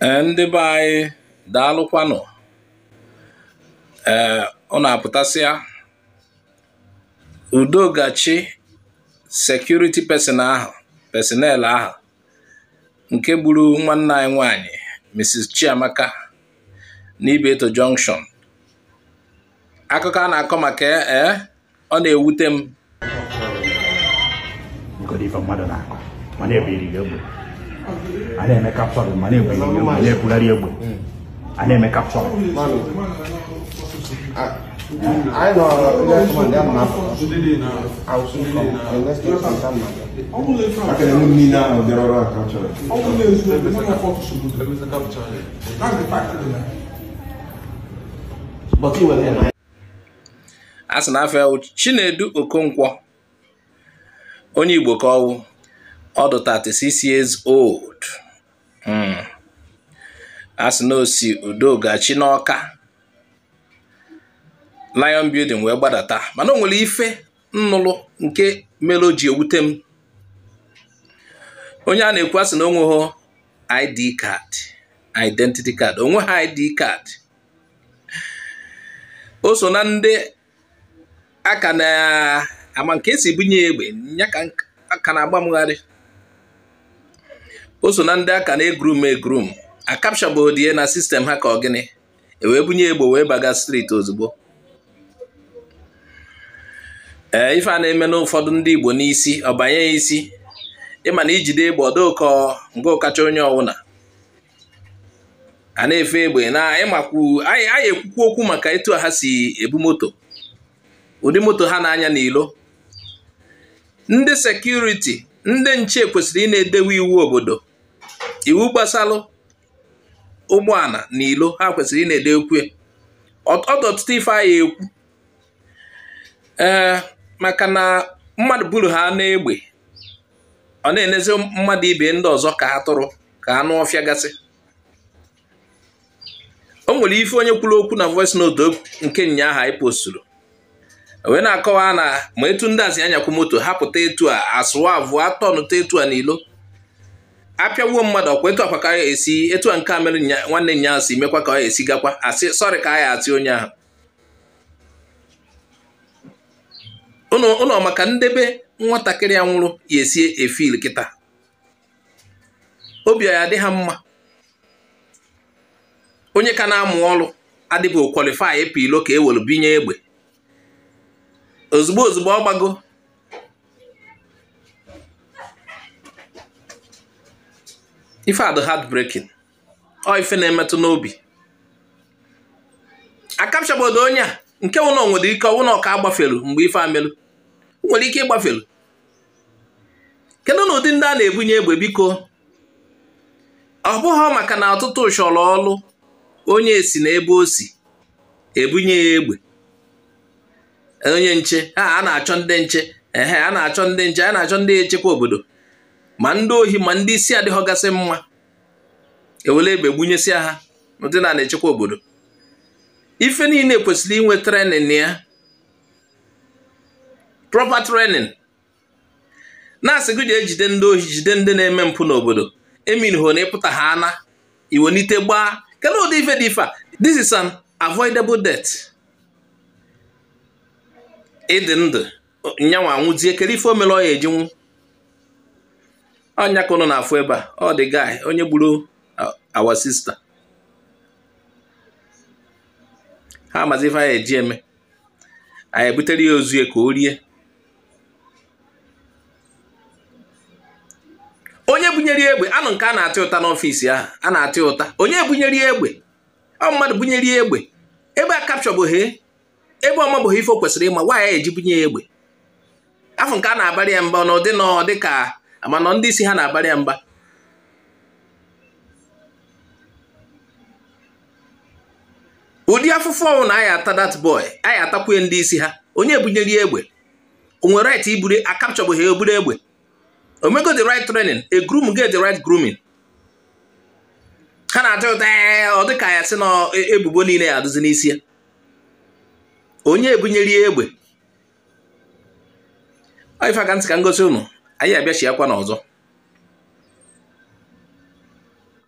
Ndị be anyị, daalụkwanụ. Ee, ọ na-apụtasịa Udogachi security person ahụ, personnel ahụ nke gburu nwanne anyị nwanyị Mrs. Chiamaka n'Ibeto Junction. Akụkọ a na-akọ maka ọ na-ewute m. Ife mmadụ na-akọ ma na-ebiri egbe, a na-eme capturing, ma na-ebiri egbe, na-ebugharị egbe, a na-eme capturing. I know next one them na I will soon come. The next week come na. Aka na ndị niile ahụ bịara ọrụ a capturing. But he was there. A sị na afọ Chinedu Okonkwo, onye Igbo ka ọwụ, ọ dị 36 years old. A sị na o si Udogachi n'Ọka Lion Building wee gbadata, mana o nwere ife nnụlụ nke mere o ji ewute m. Onye a na-ekwu, asị na o nweghị ID card, identity card, o nweghị ID card. O so na ndị aka na-ama nke esi bunye egbe ya ka aka na-agba mgharị. O so na ndị aka na-egrum egrum, akapchabụghị ya na system ha ka ọ gịnị, ewee bunye egbe wee baga street ozugbo. Ee, ife a na-eme n'ụfọdụ ndị Igbo n'isi, ọ banye isi ịma na ijide egbe ọdụkọ nke ụkacha onye ọwụna a na-efe egbe na ịmakwu. Anyị ekwukwu okwu maka etu ha si ebu moto, ụdị moto ha na-anya n'ilo. Ndị security, ndị nche kwesịrị ị na-edewe iwu obodo, iwu gbasalụ ụgbọala n'ilo, ha kwesịrị ị na-edekwu ọdụ ọtụtụ ife anyị ekwu. Ee, maka na mmadụ buru ha n'egbe, ọ na-enezi mmadụ ibe ndị ọzọ ka ha tụrụ ka anụ ọfịa gasị. O nwere ife onye kwuru okwu na voice note nke nyaahụ anyị posturu, wee na-akọwa na ma etu ndị a si anyakwu moto ha pụta etu a asụwa avụọ atọnụta etu a n'ilo, apịawuo mmadụ ọkwa etu akwa ka ya esi etu a nke a mere nwanne nyaahụ si mekwa ka ọ esi gakwa asị sọrị ka a ya atị onye ahụ. Ụnụ maka ndebe nwatakịrị a nwụrụ ya esi efil kịta, obi ya adị ha mma. Onye ka na-amụ ọrụ adịbụ qualify ịpụ ilo ka e were binye egbe ozugbo ozugbo ọ gbago. Ife a dị heartbreaking, ọ ife na-emetụ n'obi. Akapchabodo onye a nke wụ na o nwere ike ọwụ na ọka agbafelu mgbe ife amelụ nwere ike ịgbafelu. Kedu na ụdị ndị a na-ebunye egbe? Biko, ọ bụghị maka na ọtụtụ chọrọ ọlụ, onye si n'ebe o si ebunye ya egbe. Onye nche a na-achọ ndị nche, ehe, a na-achọ ndị nche, a na-achọ ndị echekwa obodo, ma ndị ohi ma ndị isi adịghọgasị mma, ewele egbe gbunyesịa ha ndị na-echekwa obodo. Ife niile kwesịrị inwe training ya, proper training. Na-asị gị jee jide ndị ohi, jide ndị na-eme mpụ n'obodo, eminho na ịpụta ha ana iwelite gbaa. Kedu ụdị ife dị ife a? This is an avoidable death. Ịdị ndụ nyanwa anwụzie, kedu ife o mere ọ ya eji nwụ? Ọnya ka ụnụ na-afụ ebe a, ọ dị guy onye gburu our sister. Ha amazi ife anyị eji eme, anyị ebutere ya ozu ya ka o rie. Onye bunyere ya egbe, anụ nke a na-atị ụta n'ọfịs ahụ, a na-atị ụta. Onye bunyere ya egbe? Ọ mmadụ bunyere ya egbe. Ebe a kapchọbụghị, ebe ọ mabụghị ife o kwesịrị ịma, nwaanyị eji bunye ya egbe. Afọ nke a na-abarị ya mba n'ụdị na ọ dị ka mana ndị isi ha na-abarị ya mba. Ụdị afụfụ ọnwụ na anyị ata that boy, anyị atakwuye ndị isi ha. Onye bunyere ya egbe o nwere right iburu? Akapchọbụghị ya oburu egbe. Omego the right training, a groom get the right grooming. Ha na-atị ụta ọ dị ka ya sị na ebubo niile ya adụzi n'isi ya. Onye ebunyere ya egbe? Ọ ife aka ntị ka ngosi ụnụ, anyị abịachiakwa n'ọzọ.